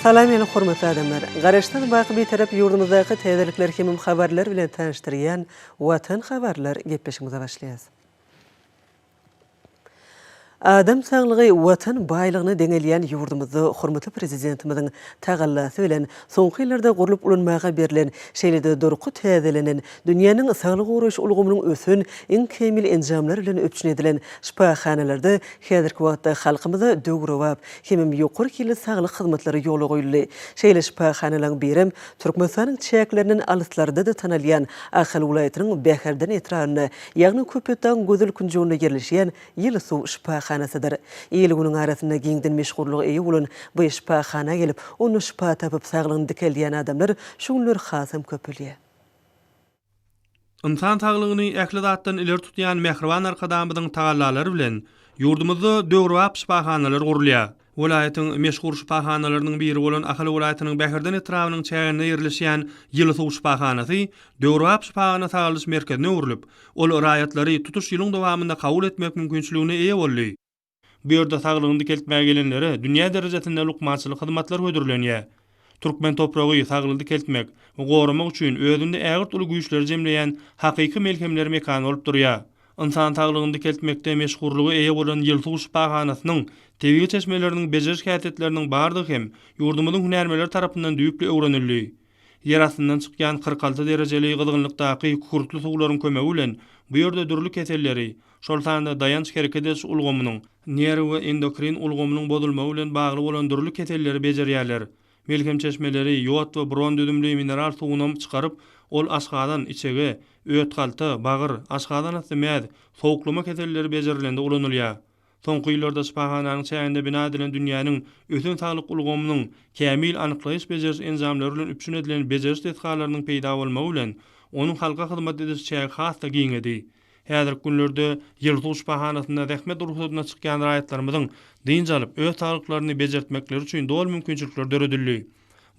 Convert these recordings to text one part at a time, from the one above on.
Salam meni hormatly adamlar! Garaşsyz baky Bitarap ýurdumyzdaky täzelikler hemem habarlar bilen tanyşdyrýan Watan habarlar gepleşigimize başlaýas. Adam saglygy Watan baýlygyna deňelýän ýurdumyzda hormatly Prezidentimiziň tagallasy bilen soňky ýyllarda gurlup ulanmaga berlen, şeýle-de durky täzelenen, dünýäniň saglygy goraýyş ulgamynyň ösen, iň kämil enjamlar bilen üpjün edilen şypahanalarda häzirki wagtda halkymyza döwrebap hemem ýokary hilli saglyk hyzmatlary ýola goýuldy. Şeýle şypahanalaryň birem Türkmenistanyň çäklerinden alyslarda-da tanalýan Ahal welaýatynyň Bäherden etrabynda Ýagny Köpetdagyň gözel künjeginde ýerleşýän Ýyly suw şypahanasydyr. Il-günüň arasynda giňden meşhurlyga eýe bolan bu şypahana gelip, onda şypa tapyp, saglygyny dikeldýän adamlar şu günler hasam köpelýär. Ynsan saglygyny ähli zatdan ileri tutýan mähriban Arkadagymyzyň tagallalary bilen ýurdumyzda döwrebap şypahanalar gurulýar. Welaýatyň meşhur şypahanalarynyň biri bolan Ahal welaýatynyň Bäherden etrabynyň çäginde ýerleşýän Ýyly suw şypahanasy döwrebap şypahana-sagaldyş merkezine öwrülip, ol raýatlary tutuş ýylyň dowamynda kabul etmek mümkinçiligine eýe boldy. Bu ýerde saglygyny dikeltmäge gelenlere dünýä derejesinde lukmançylyk hyzmatlary hödürlenýär. Türkmen topragy saglygy dikeltmek we goramak üçin özünde ägirt uly güýçleri jemleýän hakyky melhemler mekany bolup durýar. Ynsan saglygyny dikeltmekde meşhurlyga eýe bolan Ýylsuw şypahanasynyň tebigy çeşmeleriniň bejeriş häsiýetleriniň bardygy hem ýurdumyzyň hünärmenleri tarapyndan düýpli öwrenildi. Ýer astyndan çykýan 46 derejeli gyzgynlykdaky kükürtli suwlaryň kömegi bilen bu ýerde dürli keselleri, şol sanda daýanç-hereket ediş ulgamynyň, nerw we endokrin ulgamynyň bozulmagy bilen bagly bolan dürli keselleri bejerýärler. Melhem çeşmeleri ýod we bron düzümli mineral suwunam çykaryp, ol aşgazan, içege, öt-halta, bagyr, aşgazanasty mäz, sowuklama keselleri bejerilende ulanylýar. Soňky ýyllarda şypahananyň çäginde bina edilen dünýäniň ösen saglyk ulgamynyň kämil anyklaýyş-bejeriş enjamlary bilen üpjün edilen bejeriş desgalarynyň peýda bolmagy bilen, onuň halka hyzmat ediş çägi has-da giňedi. Häzirki günlerde Ýylsuw şypahanasynda zähmet rugsadyna çykýan raýatlarymyzyň dynç alyp, öz saglyklaryny bejertmekleri üçin doly mümkinçilikler döredildi.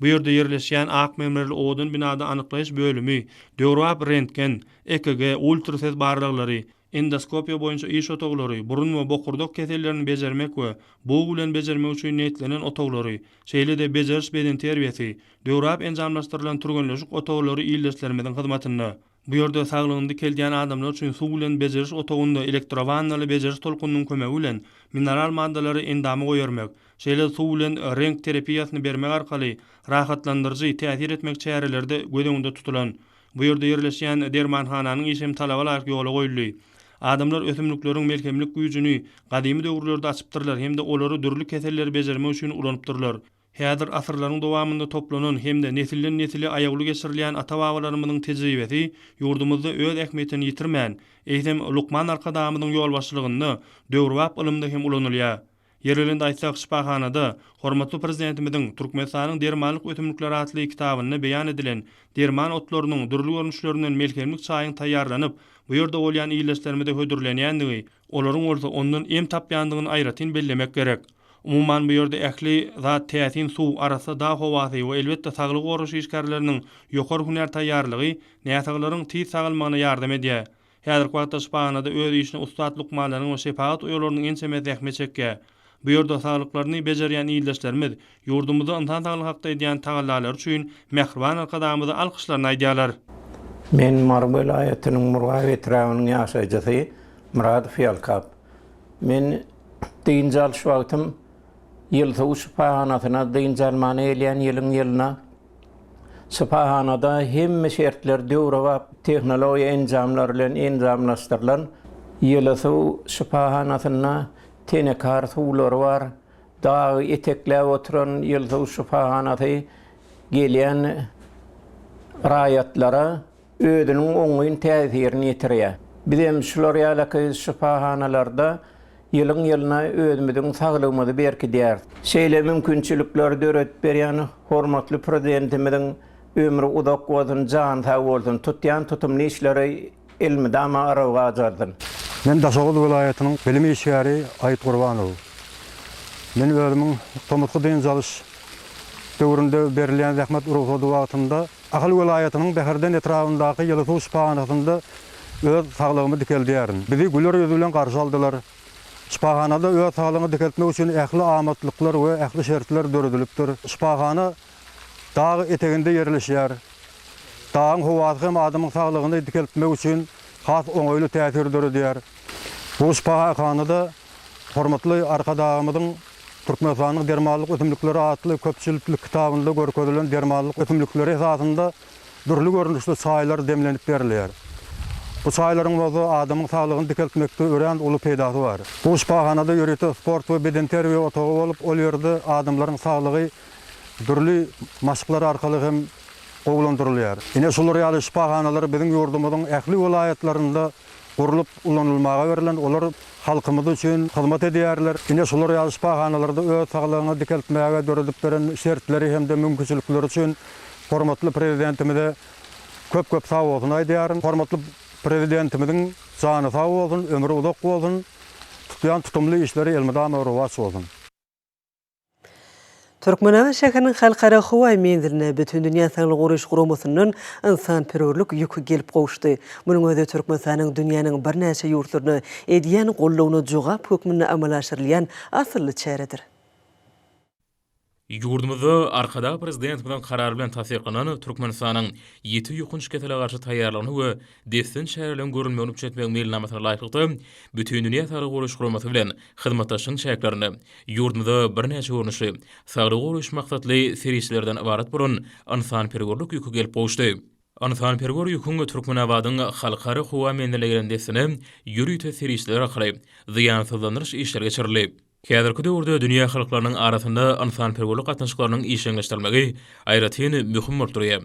Bu ýerde ýerleşýän ak mermerli owadan binada anyklaýyş bölümi, döwrebap rentgen, EKG, ultrases barlaglary, endoskopiýa boýunça iş otaglary, burun we bokurdak kesellerini bejermek we bug bilen bejermek üçin niýetlenen otaglary, şeýle-de bejeriş bedenterbiýesi, döwrebap enjamlaşdyrylan türgenleşik otaglary ildeşlerimiziň hyzmatynda. Bu ýerde saglygyny dikeldýän adamlar üçin suw bilen bejeriş otagynda elektrowannaly bejeriş tolkunynyň kömegi bilen mineral maddalary endama goýbermek, şeýle-de suw bilen reňk terapiýasyny bermek arkaly rahatlandyryjy täsir etmek çäreleri-de göz öňünde tutulan. Bu ýerde ýerleşýän dermanhananyň işi hem talaba laýyk ýola goýuldy. Adamlar ösümlikleriň melhemlik güýjüni gadymy döwürlerde açypdyrlar hem-de olary dürli keselleri bejermek üçin ulanypdyrlar. Häzir asyrlaryň dowamynda toplanan hem-de nesilden-nesile aýawly geçirilýän ata-babalarymyzyň tejribesi ýurdumyzda öz ähmiýetini ýitirmän, eýsem, lukman Arkadagymyzyň ýolbaşçylygynda döwrebap ylymda hem ulanylýar. Ýeri gelende aýtsak, şypahanada hormatly Prezidentimiziň Türkmenistanyň dermanlyk ösümlikleri atly kitabynda beýan edilen derman otlarynyň dürli görnüşlerinden melhemlik çaýyň taýýarlanyp, bu ýerde bolýan ildeşlerimize hödürlenýändigi, olaryň bolsa ondan em tapýandygyny aýratyn bellemek gerek. Umuman, bu ýerde ähli zat täsin suw, arassa dag howasy we elbetde saglygy goraýyş işgärleriniň ýokary hünär taýýarlygy näsaglaryň tiz sagalmagyna ýardam edýär. Häzirki wagtda şypahanada öz işine ussat lukmanlaryň we şepagat uýalarynyň ençemesi zähmet çekýär. Bu ýerde saglyklaryny bejerýän ildeşlerimiz ýurdumyzda ynsan saglygy hakda edýän tagallalary üçin mähriban Arkadagymyza alkyşlaryny aýdýarlar. Men Mary welaýatynyň Murgap etrabynyň ýaşaýjysy Myradow Ýalkap. Men Dynç alyş wagtym Ýylsuw şypahanasyna dynç almana gelýän ýylyň ýylyna. Şypahanada hemme şertler döwrebap tehnologiýa enjamlary bilen enjamlaşdyrylan. Ýylysuw şypahanasynda tenekar suwlary bar. Dagy etekläp oturan Ýylsuw şypahanasy gelýän raýatlara özüniň oňyn täsirini ýetirýär. Bizem şular ýalaky şypahanalarda ýylyň-ýylyna özümiziň saglygymyzy berkidýäris. Şeýle mümkinçilikleri döredip berýän hormatly Prezidentimiziň ömri uzak bolsun, jany sag bolsun, tutýan tutumly işleri elmydama rowaç alsyn. Men Daşoguz welaýatynyň bilim işgäri Aýyt Gurbanow. Men özümiň tomusky dynç alyş döwründe berilýän zähmet rugsady wagtynda Ahal welaýatynyň Bäherden etrabyndaky Ýylysuw şypahanasynda öz saglygymy dikeldýärin. Bizi güler ýüz bilen garşy aldylar. Şypahanada öz saglygyňy dikeltmek üçin ähli amatlyklar we ähli şertler döredilipdir. Şypahana dag eteginde ýerleşýär. Dagyň howasy hem adamyň saglygyny dikeltmek üçin has oňaýly täsir döredýär. Bu şypahanada hormatly Arkadagymyzyň Türkmenistanyň dermanlyk ösümlikleri atly köp jiltli kitabynda görkezilen dermanlyk ösümlikleri esasynda dürli görnüşli çaýlar demlenip berilýär. Bu çaýlaryň bolsa adamyň saglygyny dikeltmekde örän uly peýdasy bar. Bu şypahanada ýörite sport we bedenterbiýe otagy bolup, ol ýerde adamlaryň saglygy dürli maşklar arkaly hem gowulandyrylýar. Ine şular ýaly şypahanalar biziň ýurdumyzyň ähli welaýatlarynda gurlup ulanylmaga berlen, olar halkymyz üçin hyzmat edýärler. Ine şular ýaly şypahanalarda öz saglygyňy dikeltmäge döredip beren şertleri hem-de mümkinçilikleri üçin hormatly Prezidentimize köp-köp sagbolsun aýdýaryn. Hormatly Prezidentimiziň jany sag bolsun, ömri uzak bolsun, tutýan tutumly işleri elmydama rowaç bolsun! Türkmenabat şäheriniň Halkara howa menziline Bütindünýä Saglygy Goraýyş Guramasyndan ynsanperwerlik ýüki gelip gowuşdy. Munuň özi Türkmenistanyň dünýäniň birnäçe ýurtlaryna edýän goldawyna jogap hökmünde amala aşyrylýan asylly çäredir. Ýurdumyzda Arkadag Prezidentimiziň Karary bilen tassyklanan Türkmenistanyň ýiti ýokanç kesele garşy taýýarlygyny we dessin çäreleriň görülmegini üpjün etmegiň meýilnamasyna laýyklykda, Bütindünýä Saglygy Goraýyş Guramasy bilen hyzmatdaşlygyň çäklerinde ýurdumyza birnäçe görnüşli saglygy goraýyş maksatly serişdelerden ybarat bolan ynsanperwerlik ýüki gelip gowuşdy. Ynsanperwer ýüküň Türkmenabadyň Halkara howa menziline gelen dessine ýörite serişdeler arkaly zyýansyzlandyryş işleri geçirildi. Häzirki döwürde dünýä halklarynyň arasynda ynsanperwerlik gatnaşyklarynyň işjeňleşdirilmegi aýratyn möhüm bolup durýar.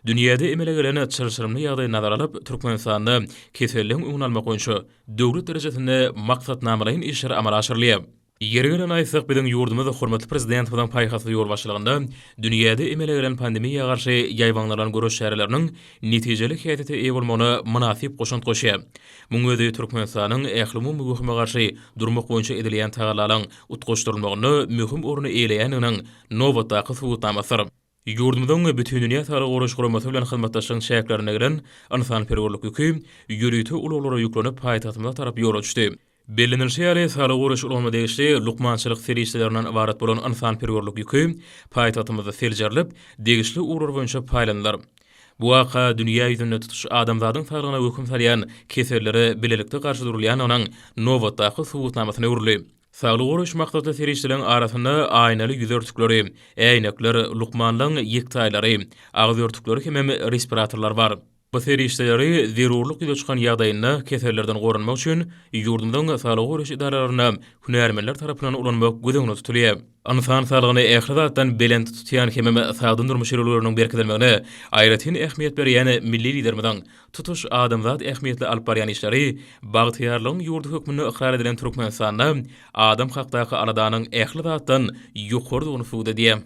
Dünýäde emele gelen çylşyrymly ýagdaýy nazara alyp, Türkmenistanda keselligiň öňüni almak boýunça döwlet derejesinde maksatnamalaýyn işler amala aşyrylýar. Ýeri gelende aýtsak, biziň ýurdumyz hormatly Prezidentimiziň paýhasly ýolbaşçylygynda dünýäde emele gelen pandemiýa garşy ýaýbaňlanylan göreş çäreleriniň netijeli häsiýete eýe bolmagyna mynasyp goşant goşýar. Munuň özi Türkmenistanyň ählumumy wehime garşy durmak boýunça edilýän tagallalaryň utgaşdyrylmagynda möhüm orny eýeleýändiginiň nobatdaky subutnamasydyr. Ýurdumyzyň Bütindünýä Saglygy Goraýyş Guramasy bilen hyzmatdaşlygyň çäklerinde gelen ynsanperwerlik ýüki ýörite ulaglara ýüklenip paýtagtymyza tarap ýola düşdi. Bellenilişi ýaly, saglygy goraýyş ulgamyna degişli lukmançylyk serişdelerinden ybarat bolan ynsanperwerlik ýüki paýtagtymyzda seljerilip, degişli ugurlar boýunça paýlanylar. Bu waka dünýä ýüzünde tutuş adamzadyň saglygyna wehim salýan kesellere bilelikde garşy durulýandygynyň nobatdaky subutnamasyna öwrüldi. Saglygy goraýyş maksatly serişdeleriň arasynda aýnaly ýüz örtükleri, äýnekler, lukmanlaryň ýektaýlary, agyz örtükleri hemem respiratorlar bar. Bu serişdeleri zerurlyk ýüze çykan ýagdaýynda kesellerden goranmak üçin ýurdumyzyň saglygy goraýyş edaralarynda hünärmenler tarapyndan ulanmak göz öňünde tutulýar. Ynsan saglygyny ähli zatdan belent tutýan hemem sagdyn durmuş ýörelgeleriniň berkidilmegine aýratyn ähmiýet berýän milli Liderimiziň tutuş adamzat ähmiýetli alyp barýan işleri bagtyýarlygyň ýurdy hökmünde ykrar edilen Türkmenistanda adam hakdaky aladanyň ähli zatdan ýokarydygyny subut edýär.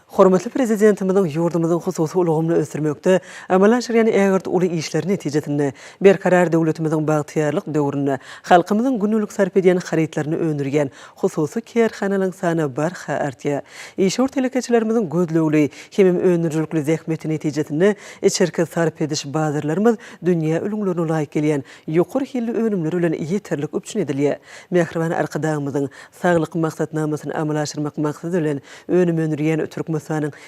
Hormatly Prezidentimiziň ýurdumyzyň hususy ulgamyny ösdürmekde amala aşyrýan ägirt uly işleri netijesinde, Berkarar döwletimiziň bagtyýarlyk döwründe halkymyzyň gündelik sarp edýän harytlaryny öndürýän hususy kärhanalaryň sany barha artýar. Işewür telekeçilerimiziň gözlegli hemem öndürijilikli zähmeti netijesinde içerki sarp ediş bazarlarymyz dünýä ülňülerine laýyk gelýän ýokary hilli önümler bilen ýeterlik üpjün edilýär. Mähriban Arkadagymyzyň Saglyk maksatnamasyny amala aşyrmak maksady bilen, önüm öndürýän Türkmenistanyň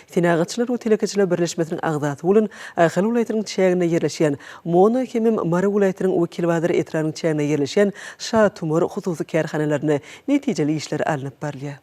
Senagatçylar we telekeçiler birleşmesiniň agzasy bolan Ahal welaýatynyň çäginde ýerleşýän Mona hemem Mary welaýatynyň Wekilbazar etrabynyň çäginde ýerleşýän Şatumar hususy kärhanalarynda netijeli işler alnyp barylýar.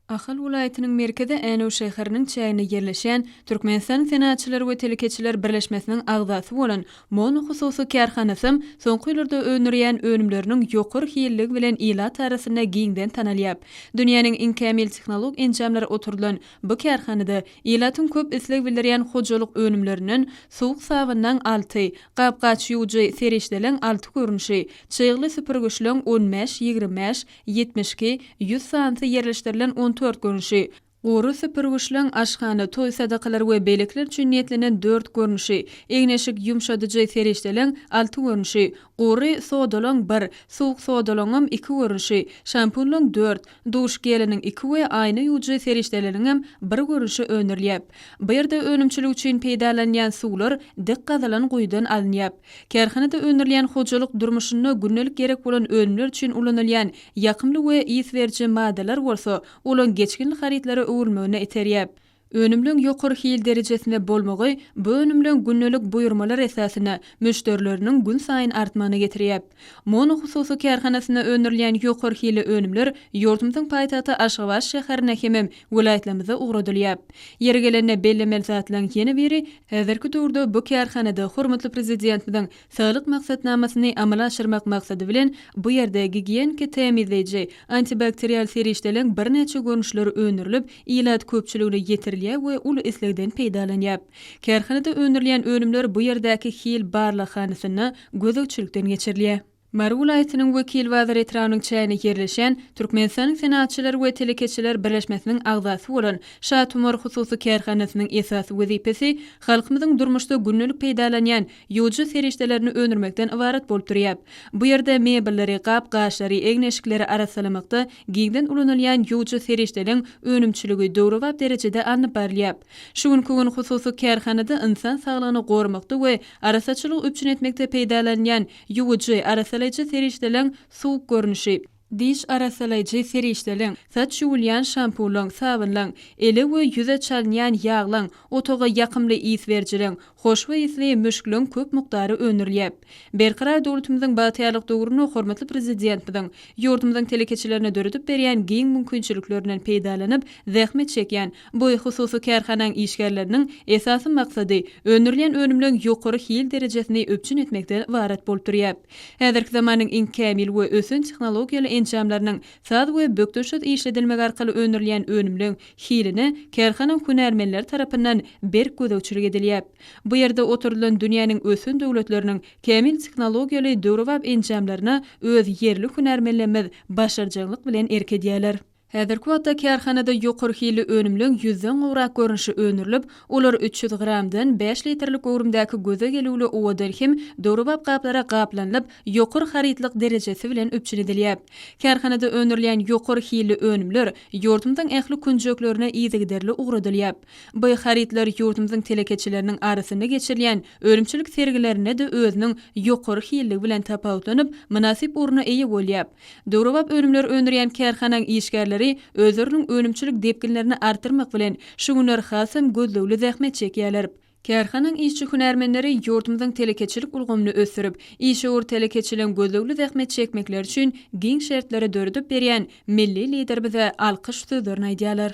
Ahal welaýatynyň merkezi Änew şäheriniň çäginde ýerleşýän Türkmenistanyň Senagatçylar we telekeçiler birleşmesiniň agzasy bolan Mono hususy kärhanasam soňky ýyllarda öndürýän önümleriniň ýokary hilligi bilen ilat arasynda giňden tanalýar. Dünýäniň iň kämil tehnologik enjamlary oturdylan bu kärhanada ilatyň köp isleg bildirýän hojalyk önümlerinden suwuk sabynlaň alty, gap-gaç ýuwujy serişdeleň alty görnüşi, çygly süpürgiçleň on bäş, 25, 72, 100 sanysy ýerleşdirilen on dört görnüşi. Gury süpürgiçleň aşhana, toý sadakalar we beýlekiler üçin niýetlenen dört görnüşi, egin-eşik ýumşadyjy serişdeleň alty görnüşi, gury sodalaň bir, suwuk sodalaňam iki görnüşi, şampunlaň dört, duş geliniň iki we aýna ýuwujy serişdeleriňem bir görnüşi öndürilýär. Bu ýerde önümçilik üçin peýdalanylýan suwlar dik gazylan guýudan alynýar. Kärhanada öndürilýän hojalyk durmuşynda gündelik gerek bolan önümler üçin ulanylýan ýakymly we ys beriji maddalar bolsa olaň geçginli harytlara öwrülmegine iterýär. Önümleň ýokary hil derejesinde bolmagy bu önümleň gündelik buýurmalar esasynda müşderileriniň günsaýyn artmagyna getirýär. Mono hususy kärhanasynda öndürilýän ýokary hilli önümler ýurdumyzyň paýtagty Aşgabat şäherine hemem welaýatlarymyza ugradylýar. Ýeri gelende bellemeli zatlaryň ýene biri, häzirki döwürde bu kärhanada hormatly Prezidentimiziň Saglyk maksatnamasyny amala aşyrmak maksady bilen, bu ýerde gigiýeniki tämizleýji, antibakterial serişdeleň birnäçe görnüşleri öndürilip, ilat köpçüligine ýetirilýär we uly islegden peýdalanýar. Kärhanada öndürilýän önümler bu ýerdäki hil barlaghanasynda gözegçilikden geçirilýär. Mary welaýatynyň Wekilbazar etrabynyň çäginde ýerleşýän Türkmenistanyň Senagatçylar we telekeçiler birleşmesiniň agzasy bolan Şatumar hususy kärhanasynyň esasy wezipesi halkymyzyň durmuşda gündelik peýdalanýan ýuwujy serişdelerini öndürmekden ybarat bolup durýar. Bu ýerde mebelleri, gap-gaçlary, egin-eşikleri arassalamakda giňden ulanylýan ýuwujy serişdeleň önümçiligi döwrebap derejede alnyp barylýar. Şu günki gün hususy kärhanada ynsan saglygyny goramakda we arassaçylygy üpjün etmekde peýdalanylýan ýuwujy, arassalaýjy serişdeleň suwuk görnüşi, diş arassalaýjy serişdeleň, saç ýuwulýan şampunlaň, sabynlaň, ele we ýüze çalynýan ýaglaň, otaga ýakymly ys berijileň, hoşboý ysly müşkleň köp mukdary öndürilýär. Berkarar döwletimiziň bagtyýarlyk döwründe hormatly Prezidentimiziň ýurdumyzyň telekeçilerine döredip berýän giň mümkinçiliklerinden peýdalanyp zähmet çekýän bu hususy kärhanaň işgärleriniň esasy maksady öndürilýän önümleň ýokary hil derejesini üpjün etmekden ybarat bolup durýar. Häzirki zamanyň iň kämil we ösen tehnologiýaly enjamlarynyň saz we bökdençsiz işledilmegi arkaly öndürilýän önümleň hiline kärhanaň hünärmenleri tarapyndan berk gözegçilik edilýär. Bu ýerde oturdylan dünýäniň ösen döwletleriniň kämil tehnologiýaly döwrebap enjamlaryna öz ýerli hünärmenlerimiz başarjaňlyk bilen erk edýärler. Häzirki wagtda kärhanada ýokary hilli önümleň ýüzden gowrak görnüşi öndürilip, olar 300 gramdan bäş litrlik göwrümdäki göze gelüwli owadan hem döwrebap gaplara gaplanylyp, ýokary harytlyk derejesi bilen üpjün edilýär. Kärhanada öndürilýän ýokary hilli önümler ýurdumyzyň ähli künjeklerine yzygiderli ugradylýar. Bu harytlar ýurdumyzyň telekeçileriniň arasynda geçirilýän önümçilik sergilerinde-de özüniň ýokary hilligi bilen tapawutlanyp, mynasyp orna eýe bolýar. Döwrebap önümleri öndürýän kärhanaň işgärleri özleriniň önümçilik depginlerini artdyrmak bilen, şu günler hasam gözlegli zähmet çekýärler. Kärhanaň işçi-hünärmenleri ýurdumyzyň telekeçilik ulgamyny ösdürip, işewür telekeçiligiň gözlegli zähmet çekmekleri üçin giň şertleri döredip berýän milli Liderimize alkyş sözlerini aýdýarlar.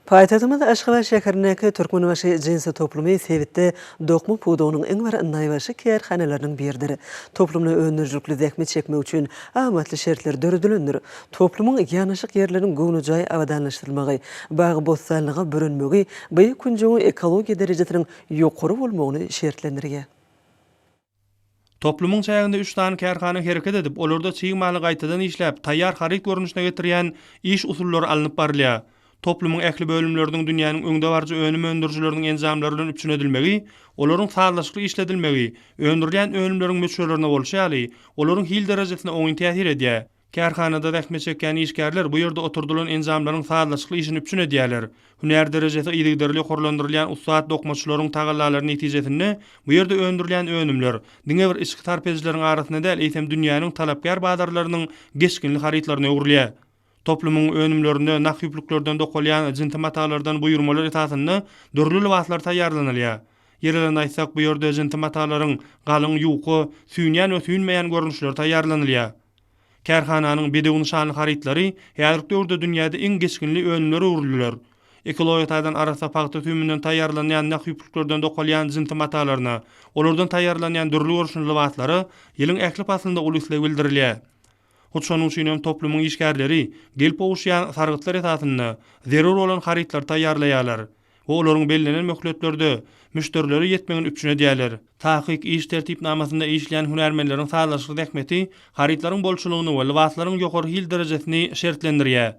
Paýtagtymyz Aşgabat şäherindäki Türkmenbaşy jinsi toplumy sebitde dokma pudagynyň iň bir naýbaşy kärhanalarynyň biridir. Toplumda öndürijilikli zähmet çekmek üçin amatly şertler döredilendir. Toplumyň ýanaşyk ýerleriniň göwnejaý abadanlaşdyrylmagy, bagy-bossanlyga bürenmegi bu künjegiň ekologiýa derejesiniň ýokary bolmagyny şertlendirýär. Toplumyň çäginde üç sany kärhana hereket edip, olarda çig maly gaýtadan işläp, taýýar haryt görnüşine getirýän iş usullary alnyp barylýar. Toplumyň ähli bölümleriniň dünýäniň öňdebaryjy önüm öndürijileriniň enjamlary bilen üpjün edilmegi, olaryň sazlaşykly işledilmegi, öndürilýän önümleriň möçberlerine bolşy ýaly, olaryň hil derejesine oňyn täsir edýär. Kärhanada zähmet çekýän işgärler bu ýerde oturdylan enjamlaryň sazlaşykly işini üpjün edýärler. Hünär derejesi yzygiderli ýokarlandyrylýan ussat dokmaçylaryň tagallalary netijesinde bu ýerde öndürilýän önümler, diňe bir içki sarp edijileriň arasynda däl, eýsem dünýäniň talapkär bazarlarynyň geçginli harytlaryna öwrülýär. Toplumyň önümlerinde nah ýüplüklerden dokalýan jinsi matalardan buýurmalar esasynda dürli lybaslar taýýarlanylýar. Ýerelende aýtsak, bu ýerde jinsi matalaryň galyň, ýuka, süýnýän we süýnmeýän görnüşleri taýýarlanylýar. Kärhananyň Bedew nyşanly harytlary häzirki döwürde dünýäde iň geçginli önümlere öwrüldiler. Ekologiýa taýdan arassa pagta süýüminden taýýarlanýan nah ýüplüklerden dokalýan jinsi matalaryna, olardan taýýarlanýan dürli görnüşli lybaslara ýylyň ähli paslynda uly isleg bildirilýär. Hut şonuň üçin hem toplumyň işgärleri gelip gowuşýan sargytlar esasynda zerur bolan harytlary taýýarlaýarlar. we olaryň bellenen möhletlerde müşderilere ýetmegini üpjün edýärler. Takyk iş tertipnamasynda işleýän hünärmenleriň sazlaşykly zähmeti harytlaryň bolçulygyny we lybaslaryň ýokary hil derejesini şertlendirýär.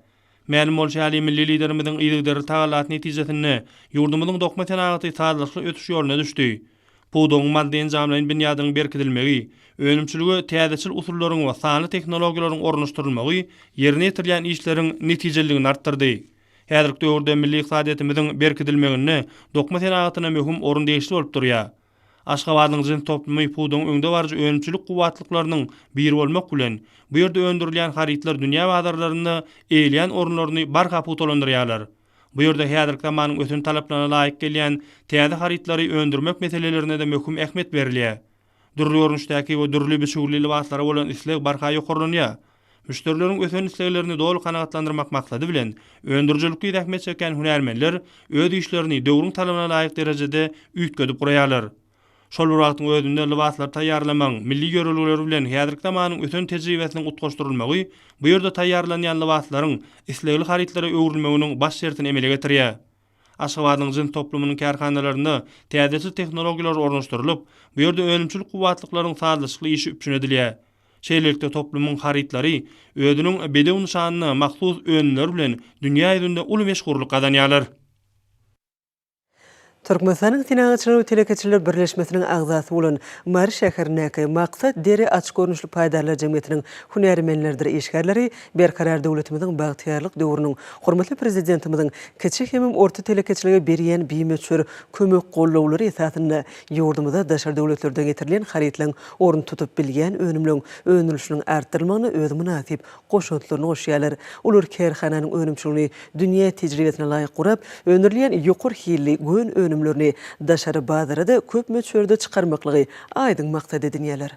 Mälim bolşy ýaly, milli Liderimiziň yzygiderli tagallasy netijesinde ýurdumyzyň dokma senagaty sazlaşykly ösüş ýoluna düşdi. Pudagyň maddy-enjamlaýyn binýadynyň berkidilmegi, önümçilige täzeçil usullaryň we sanly tehnologiýalaryň ornaşdyrylmagy ýerine ýetirilýän işleriň netijeliligini artdyrdy. Häzirki döwürde milli ykdysadyýetimiziň berkidilmeginde dokma senagatyna möhüm orun degişli bolup durýar. Aşgabadyň jins toplumy pudagyň öňdebaryjy önümçilik kuwwatlyklarynyň biri bolmak bilen, bu ýerde öndürilýän harytlar dünýä bazarlarynda eýeleýän orunlaryny barha pugtalandyrýarlar. Bu ýerde häzirki zamanyň ösen talaplaryna laýyk gelýän täze harytlary öndürmek meselelerine-de möhüm ähmiýet berilýär. Dürli görnüşdäki we dürli biçüwli lybaslara bolan isleg barha ýokarlanýar. Müşderileriň ösen isleglerini doly kanagatlandyrmak maksady bilen, öndürijilikli zähmet çekýän hünärmenler öz işlerini döwrüň talabyna laýyk derejede üýtgedip guraýarlar. Şol bir wagtyň özünde lybaslary taýýarlamagyň milli ýörelgeleri bilen häzirki zamanyň ösen tejribesiniň utgaşdyrylmagy bu ýerde taýýarlanýan lybaslaryň islegli harytlara öwrülmeginiň baş şertini emele getirýär. Aşgabadyň jins toplumynyň kärhanalarynda täzeçil tehnologiýalar ornaşdyrylyp, bu ýerde önümçilik kuwwatlyklaryň sazlaşykly işi üpjün edilýär. Şeýlelikde, toplumyň harytlary özüniň bedew nyşanyna mahsus önümleri bilen dünýä ýüzünde uly meşhurlyk gazanýarlar. Türkmenistanyň Senagatçylar we telekeçiler birleşmesiniň agzasy bolan Mary şäherindäki Maksat deri açyk görnüşli paýdarlar jemgyýetiniň hünärmenleridir işgärleri Berkarar döwletimiziň bagtyýarlyk döwrüniň hormatly Prezidentimiziň kiçi hemem orta telekeçilige berýän bimöçber kömek-gollawlary esasynda ýurdumyza daşary döwletlerden getirilýän harytlaryň orun tutup bilýän önümleň öndürilişiniň artdyrylmagyna öz mynasyp goşantlaryny goşýarlar. Olar kärhananyň önümçiligini dünýä tejribesine laýyk gurap, öndürilýän ýokary hilli gön önümlerini daşary bazara-da köp möçberde çykarmaklygy aýdyň maksat edinýärler.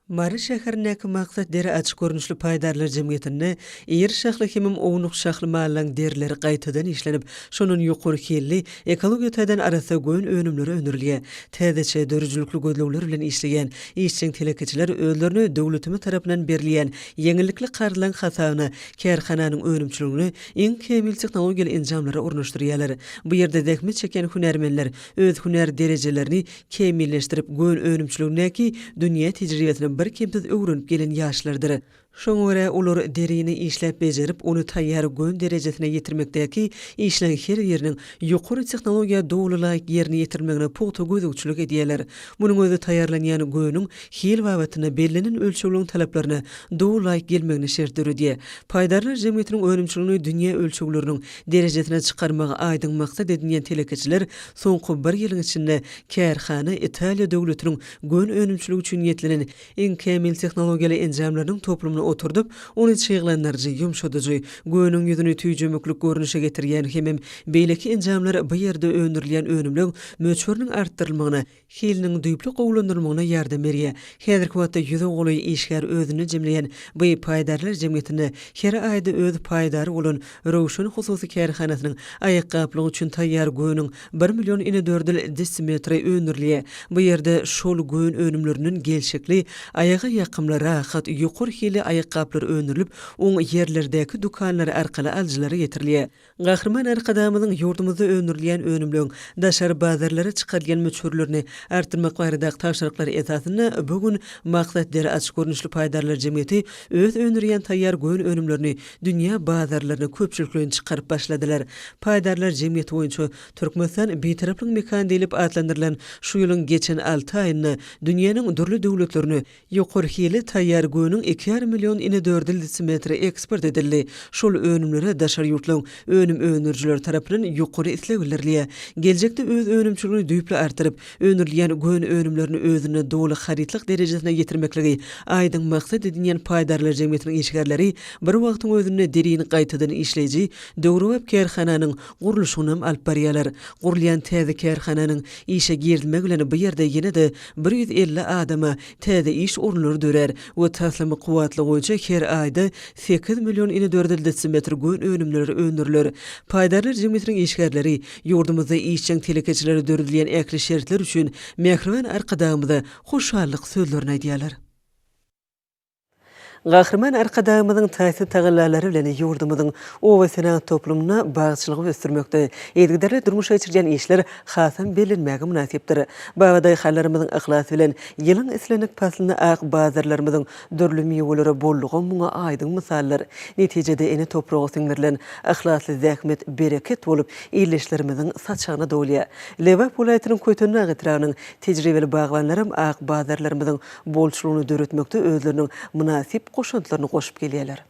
Mary şäherindäki Maksat deri açyk görnüşli paýdarlar jemgyýetinde iri şahly hemem ownuk şahly mallaryň derileri gaýtadan işlenip, şondan ýokary hilli, ekologiýa taýdan arassa gön önümleri öndürilýär. Täzeçe, döredijilikli gözlegler bilen işleýän işjeň telekeçiler özlerine döwletimiz tarapyndan berilýän ýeňillikli karzlaryň hasabyna kärhananyň önümçiligine iň kämil tehnologiýaly enjamlary ornaşdyrýarlar. Bu ýerde zähmet çekýän hünärmenler öz hünär derejelerini kämilleşdirip, gön önümçiligindäki dünýä tejribesini birkemsiz öwrenip gelen ýaşlardyr. Şoňa görä, olar derini işläp bejerip, ony taýýar gön derejesine ýetirmekdäki işleň her biriniň ýokary tehnologiýa doly laýyk ýerine ýetirilmegine pugta gözegçilik edýärler. Munuň özi taýýarlanýan göniň hil babatynda bellenen ölçegleriň talaplaryna doly laýyk gelmegine şert döredýär. Paýdarlar jemgyýetiniň önümçiligini dünýä ölçegleriniň derejesine çykarmagy aýdyň maksat edinýän telekeçiler soňky bir ýylyň içinde kärhana Italiýa döwletiniň gön önümçiligi üçin niýetlenen Iň kämil tehnologiýaly enjamlarynyň toplumyny oturdyp, ony çyglandyryjy, ýumşadyjy, göwnüň ýüzüni tüýjemeklik görnüşe getirýän hemem beýleki enjamlar bu ýerde öndürilýän önümleň möçberiniň artdyrylmagyna, hiliniň düýpli gowulandyrylmagyna ýardam berýär. Häzirki wagtda ýüze golaý işgär özünde jemleýän bu paýdarlar jemgyýetinde her aýda öz paýdary bolan Röwşen hususy kärhanasynyň aýakgaplygy üçin taýýar göwnüň Bir million inedördül desimetri öndürilýär. Bu ýerde şol gön önümlerinden gelşikli, aýaga ýakymly, rahat, ýokary hilli aýakgaplar öndürilip, oň ýerlerdäki dükanlary arkaly alyjylara ýetirilýär. Gahryman Arkadagymyzyň ýurdumyzda öndürilýän önümleň daşary bazarlara çykarylýan möçberlerini artdyrmak baradaky tabşyryklary esasynda bu gün Maksat deri açyk görnüşli paýdarlar jemgyýeti öz öndürýän taýýar gön önümlerini dünýä bazarlaryna köpçülikleýin çykaryp başladylar. Paýdarlar jemgyýeti boýunça Türkmenistan Bitaraplygyň mekany diýlip atlandyrylan şu ýylyň geçen alty aýynda dünýäniň dürli döwletlerine ýokary hilli taýýar göniň iki ýarym million inedördül desimetri eksport edildi. Şol önümlere daşary ýurtlaryň önüm öndürijileri tarapyndan ýokary isleg bildirilýär. Geljekde öz önümçiligini düýpli artdyryp, Öndürilýän gön önümlerini özünde doly harytlyk derejesine ýetirmekligi aýdyň maksat edinýän paýdarlar jemgyýetiniň işgärleri bir wagtyň özünde derini gaýtadan işleýji döwrebap kärhananyň gurluşygynam alyp barýarlar. Gurulýan täze kärhananyň işe girizilmegi bilen bu ýerde ýene-de 150 adama täze iş orunlary dörär we taslama kuwwatlygy boýunça her aýda 8 million inedördül desimetr gön önümleri öndüriler. Paýdarlar jemgyýetiniň işgärleri Ýurdumyzda işjeň telekeçilere döredilýän ähli şertler üçin mähriban Arkadagymyza hoşallyk sözlerini aýdýarlar. Gahryman Arkadagymyzyň taýsyz tagallalary bilen ýurdumyzyň oba senagat toplumynda bagçylygy ösdürmekde yzygiderli durmuşa geçirilýän işler hasam bellenmäge mynasypdyr. Babadaýhanlarymyzyň yhlasy bilen ýylyň islendik paslynda ak bazarlarymyzyň dürli miwelere bollugy muňa aýdyň mysaldyr. Netijede ene topraga siňdirilen yhlasly zähmet bereket bolup, ildeşlerimiziň saçagyna dolýar. Lebap welaýatynyň Köýtendag etrabynyň tejribeli bagbanlaram ak bazarlarymyzyň bolçulygyny döretmekde özleriniň mynasyp goşantlaryny goşup gelýärler.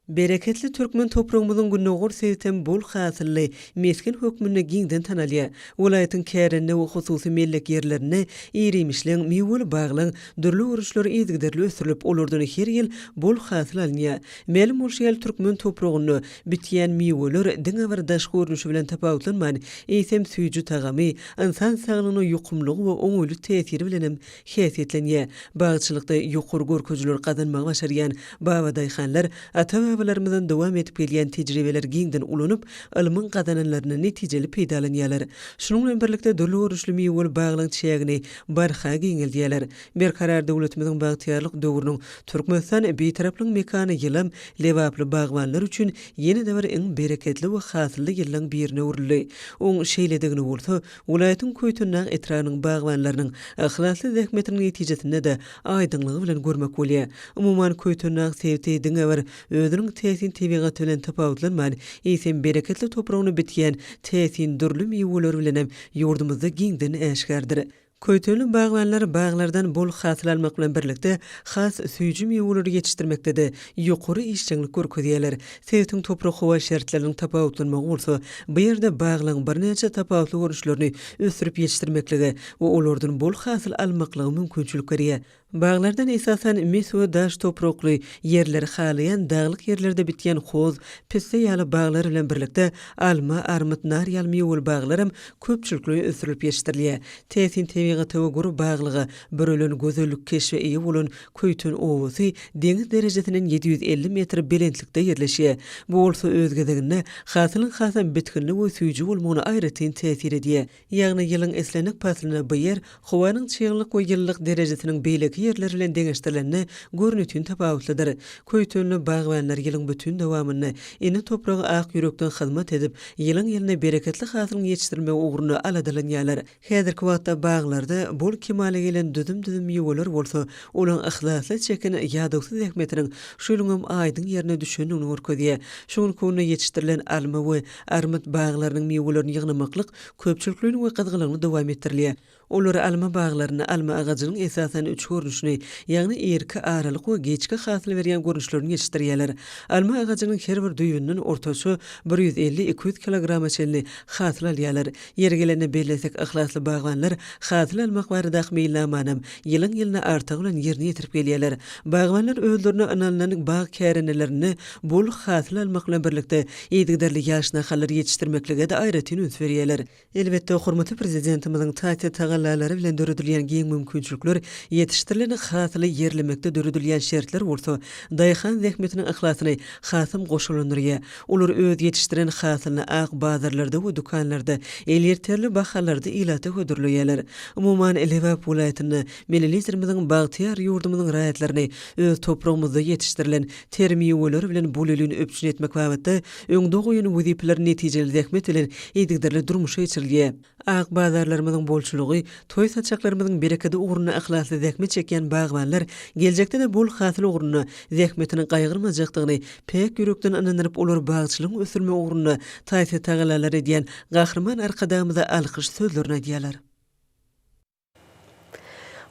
Bereketli türkmen topragymyzyň gündogar sebitem bol hasylly mesgen hökmünde giňden tanalýar. Welaýatyň kärende we hususy mellek ýerlerinde ir-iýmişleň, miweli baglaň dürli görnüşleri yzygiderli ösdürilip, olardan her ýyl bol hasyl alynýar. Mälim bolşy ýaly, türkmen topragynda bitýän miweler diňe bir daşky görnüşi bilen tapawutlanman, eýsem, süýji tagamy, ynsan saglygyna ýokumlygy we oňaýly täsiri bilenem häsiýetlenýär. Bagçylykda ýokary görkezijileri gazanmagy başarýan babadaýhanlar ata-babalarymyzdan dowam edip gelýän tejribeleri giňden ulanyp, ylmyň gazananlaryndan netijeli peýdalanýarlar. Şunuň bilen birlikde, dürli görnüşli miweli baglaryň çägini barha giňeldýärler. Berkarar döwletimiziň bagtyýarlyk döwrüniň Türkmenistan Bitaraplygyň mekany ýylam lebaply bagbanlar üçin ýene-de bir iň bereketli we hasylly ýyllaň birine öwrüldi. Oň şeýledigini bolsa, welaýatyň Köýtendag etrabynyň bagbanlarynyň yhlasly zähmetiniň netijesinde-de aýdyňlygy bilen görmek bolýar. Umuman, Köýtendag sebiti diňe bir özüniň täsin tebigaty bilen tapawutlanman, eýsem, bereketli topragyna bitýän täsin dürli miweleri bilenem ýurdumyzda giňden äşgärdir. Köýtenli bagbanlar baglardan bol hasyl almak bilen birlikde, has süýji miweleri ýetişdirmekde-de ýokary işjeňlik görkezýärler. Sebitiň toprak-howa şertleriniň tapawutlanmagy bolsa, bu ýerde baglaryň birnäçe tapawutly görnüşlerini ösdürip ýetişdirmeklige we olardan bol hasyl almaklyga mümkinçilik berýär. Baglardan esasan mis we daş toprakly ýerleri halaýan daglyk ýerlerde bitýän hoz, pisse ýaly baglar bilen birlikde alma, armyt, nar ýaly miweli baglaram köpçülikleýin ösdürilip ýetişdirilýär. Täsin tebigata we gür baglyga bürelen gözellik keşbe eýe bolan Köýten obasy deňiz derejesinden 750 metr belentlikde ýerleşýär. Bu bolsa öz gezeginde hasylyň hasam bitginli we süýji bolmagyna aýratyn täsir edýär. Ýagny ýylyň islendik paslynda bu ýer howanyň çyglylyk we ýylylyk derejesiniň beýleki ýerler bilen deňeşdirilende görnetin tapawutlydyr. Köýtenli bagbanlar ýylyň bütin dowamynda ene topraga ak ýürekden hyzmat edip, ýylyň-ýylyna bereketli hasylyň ýetişdirilmegi ugrunda aladalanýarlar. Häzirki wagtda baglarda bol kemala gelen düzüm-düzüm miweler bolsa, olaryň yhlasly çeken ýadawsyz zähmetiniň şu ýylyňam aýdyň ýerine düşendigini görkezýär. Şu günki günde ýetişdirilen alma we Armyt baglarynyň miwelerini ýygnamaklyk köpçülikleýin we gyzgalaňly dowam etdirilýär. Olar alma baglarynda alma agajynyň esasan üç görnüşini, ýagny irki, aralyk we giçki hasyl berýän görnüşlerini ýetişdirýärler. Alma agajynyň her bir düýbünden ortaça bir 150-200 kilograma çenli hasyl alýarlar. Ýeri gelende bellesek, yhlasly bagbanlar hasyl almak baradaky meýilnamanam ýylyň-ýylyna artygy bilen ýerine ýetirip gelýärler. Bagbanlar özlerine ynanylan bag kärendelerinde Bol hasyl almak bilen birlikde, yzygiderli ýaş nahallary ýetişdirmeklige-de aýratyn üns berýärler. Elbetde, hormatly Prezidentimiziň taýsyz tagallalary bilen döredilýän giň mümkinçilikler, ýetişdirilen hasyly ýerlemekde döredilýän şertler bolsa, daýhan zähmetiniň yhlasyny hasam goşalandyrýar. Olar öz ýetişdiren hasylyny ak bazarlarda we dükanlarda elýeterli bahalarda ilata hödürleýärler. Umuman, Lebap welaýatynda Milli Liderimiziň bagtyýar ýurdumyzyň raýatlaryny öz topragymyzda ýetişdirilen ter miweler bilen bolelin üpjün etmek babatda öňde goýan wezipeleri netijeli zähmet bilen yzygiderli durmuşa geçirilýär. Ak bazarlarymyzyň bolçulygy, toý saçaklarymyzyň berekedi ugrunda yhlasly zähmet çekýän bagbanlar geljekde-de bol hasyl ugrunda zähmetini gaýgyrmajakdygyny päk ýürekden ynandyryp, olary bagçylygyň ösdürmegi ugrunda taýsyz tagallalar edýän Gahryman Arkadagymyza alkyş sözlerini aýdýarlar.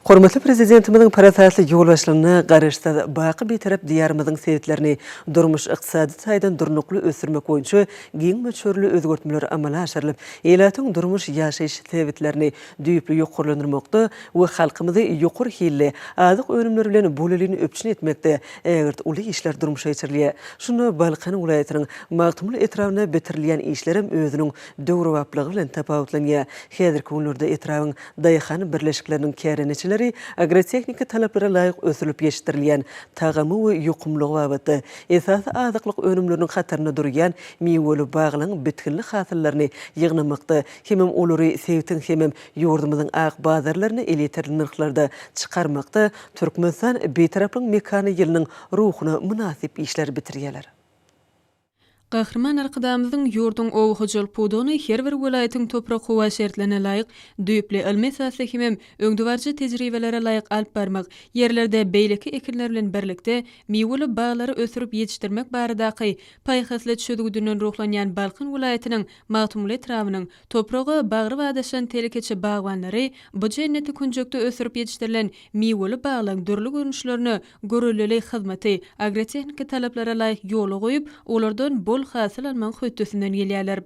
Hormatly Prezidentimiziň parasatly ýolbaşçylygynda Garaşsyz, baky Bitarap Diýarymyzyň sebitlerini durmuş-ykdysady taýdan durnukly ösdürmek boýunça giň möçberli özgertmeler amala aşyrylyp, ilatyň durmuş-ýaşaýyş sebitlerini düýpli ýokarlandyrmakda we halkymyzy ýokary hilli azyk önümleri bilen bolelin üpjün etmekde ägirt uly işler durmuşa geçirilýär. Şunda Balkan welaýatynyň Magtymguly etrabynda bitirilýän işlerem özüniň döwrebaplygy bilen tapawutlanýar. Häzirki günlerde etrabyň daýhan birleşikleriniň kärendeçiler. telekeçileri agrotehniki talaplara laýyk ösdürilip ýetişdirilýän tagamy we ýokumlygy babatda esasy azyklyk önümleriniň hatarynda durýan miweli baglaryň bitginli hasyllaryny ýygnamakda hemem olary sebitiň hemem ýurdumyzyň ak bazarlaryna elýeterli nyrhlarda çykarmakda Türkmenistan Bitaraplygyň mekany ýylynyň ruhuna mynasyp işleri bitirýärler. Gahryman Arkadagymyzyň ýurduň oba hojalyk pudagyny her bir welaýatyň toprak-howa şertlerine laýyk, düýpli ylmy esasda hemem öňdebaryjy tejribelere laýyk alyp barmak, ýerlerde beýleki ekinler bilen birlikde miweli baglary ösdürip ýetişdirmek baradaky paýhasly çözgüdinden ruhlanýan Balkan welaýatynyň Magtymguly etrabynyň Topraga bagry badaşan telekeçi bagbanlary bu jenneti künjekde ösdürip ýetişdirilen miweli baglaryň dürli görnüşlerine görelleli hyzmaty agrotehniki talaplara laýyk ýola goýup, olardan bol hasyl almagyň hötdesinden gelýärler.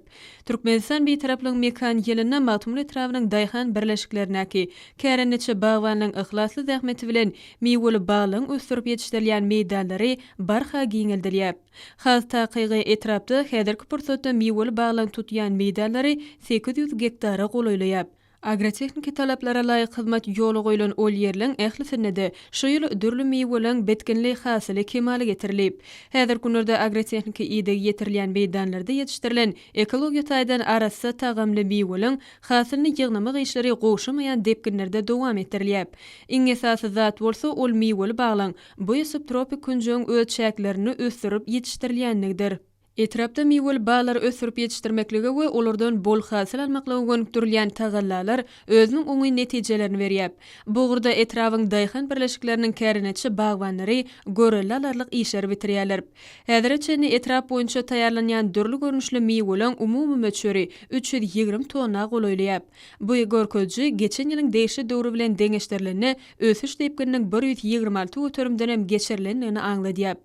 Türkmenistan Bitaraplygyň mekany ýylynda Magtymguly etrabynyň daýhan birleşiklerindäki kärendeçi bagbanlaryň yhlasly zähmeti bilen miweli baglaryň ösdürip ýetişdirilýän meýdanlary barha giňeldilýär. Has takygy, etrapda häzirki pursatda miweli baglaryň tutýan meýdanlary 800 gektara golaýlaýar. Agrotehniki talaplara laýyk hyzmat ýola goýlan ol ýerleň ählisinde-de şu ýyl dürli miweleň bitginli hasyly kemala getirilip. Häzirki günlerde agrotehniki ideg ýetirilýän meýdanlarda ýetişdirilen ekologiýa taýdan arassa tagamly miweleň hasylyny ýygnamak işleri gowşamaýan depginlerde dowam etdirilýär. Iň esasy zat bolsa ol miweli baglaň Bu subtropik künjegiň öz çäklerinde ösdürip ýetişdirilýänligidir. Etrapda miweli baglary ösdürip ýetişdirmeklige we olardan bol hasyl almaklyga gönükdirilýän tagallalar özüniň oňyn netijelerini berýär. Bu ugurda etrabyň daýhan birleşikleriniň kärendeçi bagbanlary görelde alarlyk işleri bitirýärler. Häzire çenli etrap boýunça taýýarlanýan dürli görnüşli miweleň umumy möçberi 320 tonna golaýlaýar. Bu görkeziji geçen ýylyň degişli döwri bilen deňeşdirilende ösüş depgininiň 126 göterimdenem geçirilendigini aňladýar.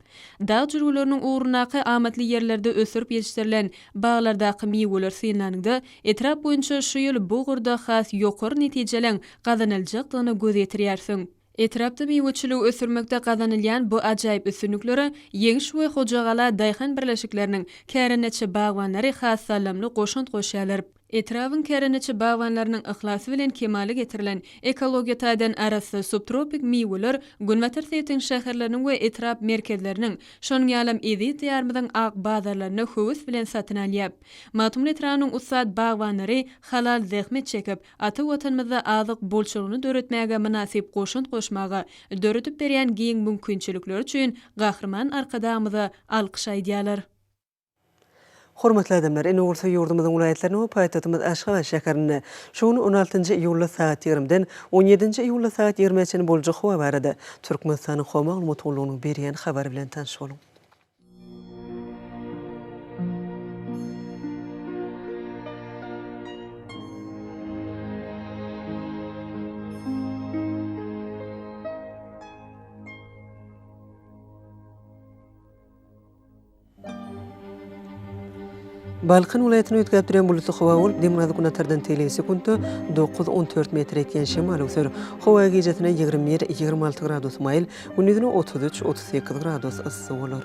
Dag jülgeleriniň ugrundaky amatly ýerlerde ösdürip ýetişdirilen baglardaky miweler synlanyňda, etrap boýunça şu ýyl bu ugurda has ýokary netijeleň gazanyljakdygyna göz ýetirýärsiň. Etrapda miweçiligi ösdürmekde gazanylýan bu ajaýyp üstünliklere Ýeňiş we Hojagala daýhan birleşikleriniň kärendeçi bagbanlary has saldamly goşant goşýarlar. Etrabyň kärendeçi bagbanlarynyň yhlasy bilen kemala getirilen, ekologiýa taýdan arassa subtropik miweler günbatar sebitiň şäherleriniň we etrap merkezleriniň, şonuň ýalam eziz Diýarymyzyň ak bazarlarynda höwes bilen satyn alýar. Magtymguly etrabynyň ussat bagbanlary halal zähmet çekip, ata Watanymyzda azyk bolçulygyny döretmäge mynasyp goşant goşmaga döredip berýän giň mümkinçilikleri üçin Gahryman Arkadagymyza alkyş aýdýarlar. Hormatly adamlar, indi bolsa ýurdumyzyň welaýatlarynda we paýtagtymyz Aşgabat şäherinde şu gün on altynjy iýulda sagat ýigrimiden on ýedinji iýulda sagat ýigrimä çenli boljak howa barada Türkmenistanyň Howa maglumat gullugynyň berýän habary bilen tanyş boluň. Balkan welaýatynda üýtgäp durýan bulutly howa bolup, demirgazyk-günortadan tegelek sekuntda dokuz, 14 metr etýän şemal öwser. Howa gijesine 21, 26 gradus maýyl, gündizine 33, 38 gradus yssy bolar.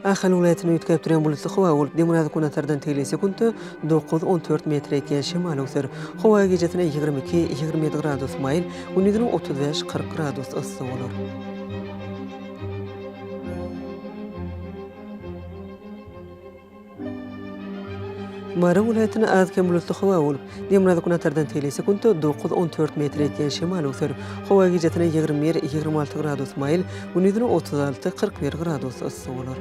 Ahal welaýatynda üýtgäp durýan bulutly howa bolup, demirgazyk-günortadan tegelek sekuntda dokuz, 14 metr etýän şemal öwser. Howa gijesine 22, 27 gradus maýyl, gündizine 35, 40 gradus yssy bolar. Mary welaýatynda az-kem bulutly howa bolup, demirgazyk-günortadan tegelek sekuntda dokuz, 14 metr etýän şemal öwser. Howa gijesine 21, 26 gradus maýyl, gündizine 36, 41 gradus yssy bolar.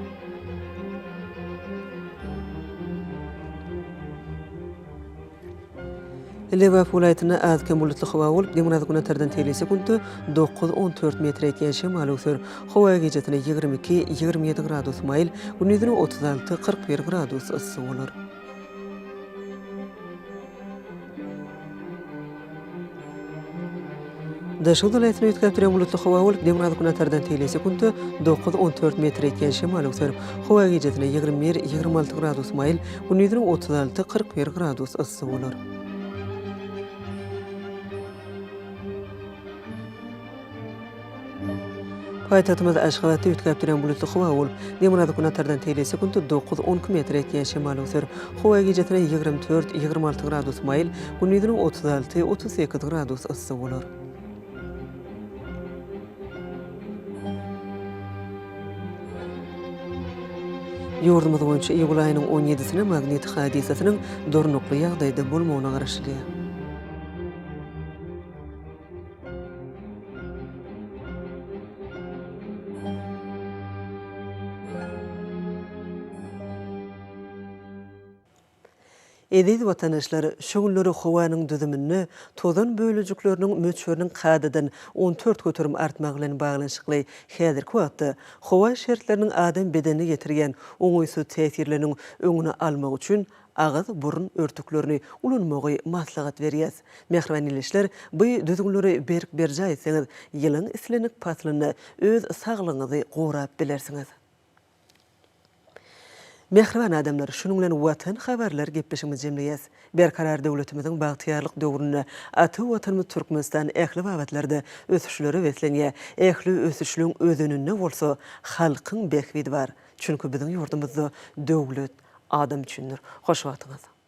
Lebap welaýatynda az-kem bulutly howa bolup, demirgazyk-günortadan tegelek sekuntda dokuz, 14 metre ýetýän şemal öwser. Howa gijesine 22, 27 gradus maýyl, gündizine 36, 41 gradus yssy bolar. Daşoguz welaýatynda üýtgäp durýan bulutly howa bolup, demirgazyk-günortadan tegelek sekuntda dokuz, 14 metre ýetýän şemal öwser. Howa gijesine 21, 26 gradus maýyl, gündizine 36, 41 gradus yssy bolar. Paýtagtymyz Aşgabatda üýtgäp durýan bulutly howa bolup, demirgazyk günatardan teýle sekuntda dokuz, 12 metr etýän şemal öwser. Howa gijesine 24, 26 gradus maýyl, gündizine 36, 38 gradus yssy bolar. Ýurdumyz boýunça iýul aýynyň on ýedisine magnit hadysasynyň durnukly ýagdaýda bolmagyna garaşylýar. Eziz watandaşlar, şu günler howanyň düzüminde tozan bölejikleriniň möçberiniň kadadan 14% artmagy bilen baglanyşykly häzirki wagtda howa şertleriniň adam bedenine ýetirýän oňaýsyz täsirleriniň öňüni almak üçin agyz-burun örtüklerini ulanmagy maslahat berýäs. Mähriban ildeşler, bu düzgünleri berk berjaý etseňiz, ýylyň islendik paslynda öz saglygyňyzy gorap bilersiňiz. Mähriban adamlar, şunuň bilen Watan habarlar gepleşigimizi jemleýäs. Berkarar döwletimiziň bagtyýarlyk döwründe ata Watanymyz Türkmenistan ähli babatlarda ösüşlere beslenýär. Ähli ösüşleň özeninde bolsa halkyň bähbidi bar. Çünki biziň ýurdumyzda döwlet adam üçindir. Hoş wagtyňyz!